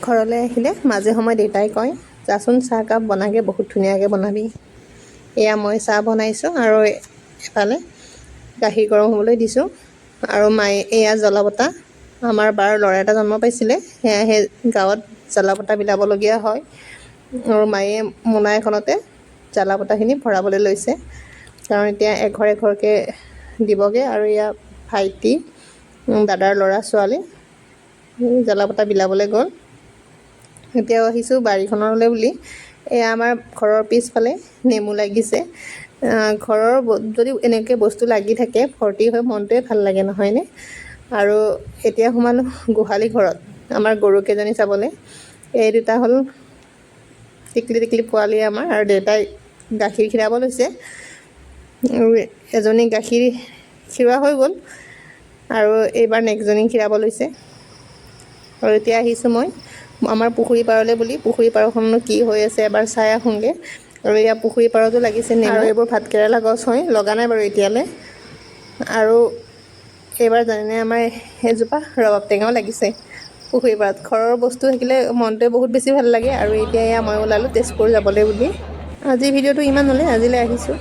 ঘৰলৈ আহিলে মাজে সময়ে দেউতাই কয়, "যাচোন, চাহকাপ বনাগে, বহুত ধুনীয়াকৈ বনাবি।" এয়া মই চাহ বনাইছোঁ আৰু এফালে গাখীৰ গৰম হ'বলৈ দিছোঁ। আৰু মায়ে এয়া জ্বলা, আমাৰ বাৰ ল'ৰা এটা জন্ম পাইছিলে, সেয়া সেই গাঁৱত জ্বালা পতা বিলাবলগীয়া হয়। আৰু মায়ে মোনা এখনতে জ্বালা পতাখিনি ভৰাবলৈ লৈছে, কাৰণ এতিয়া এঘৰ এঘৰকৈ দিবগৈ। আৰু এয়া ভাইটি, দাদাৰ ল'ৰা ছোৱালী জ্বালা পতা বিলাবলৈ গ'ল। এতিয়াও আহিছোঁ বাৰীখনলৈ বুলি। এয়া আমাৰ ঘৰৰ পিছফালে নেমু লাগিছে। ঘৰৰ যদি এনেকৈ বস্তু লাগি থাকে, ভৰ্তি হৈ মনটোৱে ভাল লাগে, নহয়নে? আৰু এতিয়া সোমালোঁ গোহালি ঘৰত আমাৰ গৰুকেইজনী চাবলৈ। এই দুটা হ'ল টিকলি টিকলি পোৱালি আমাৰ। আৰু দেউতাই গাখীৰ খীৰাব লৈছে আৰু এজনী গাখীৰ খীৰোৱা হৈ গ'ল আৰু এইবাৰ নেক্সটজনী খীৰাব লৈছে। আৰু এতিয়া আহিছোঁ মই আমাৰ পুখুৰী পাৰলৈ বুলি। পুখুৰী পাৰখননো কি হৈ আছে এবাৰ চাই আহোঁগৈ। আৰু এয়া পুখুৰী পাৰতো লাগিছে নেমু। আৰু এইবোৰ ভাতকেৰেলা গছ হয়, লগা নাই বাৰু এতিয়ালৈ। আৰু এইবাৰ জানেনে, আমাৰ এজোপা ৰবাব টেঙাও লাগিছে পুখুৰী পাৰত। ঘৰৰ বস্তু থাকিলে মনটোৱে বহুত বেছি ভাল লাগে। আৰু এতিয়া এয়া মই ওলালোঁ তেজপুৰ যাবলৈ বুলি। আজিৰ ভিডিঅ'টো ইমান হ'লে আজিলৈ আহিছোঁ।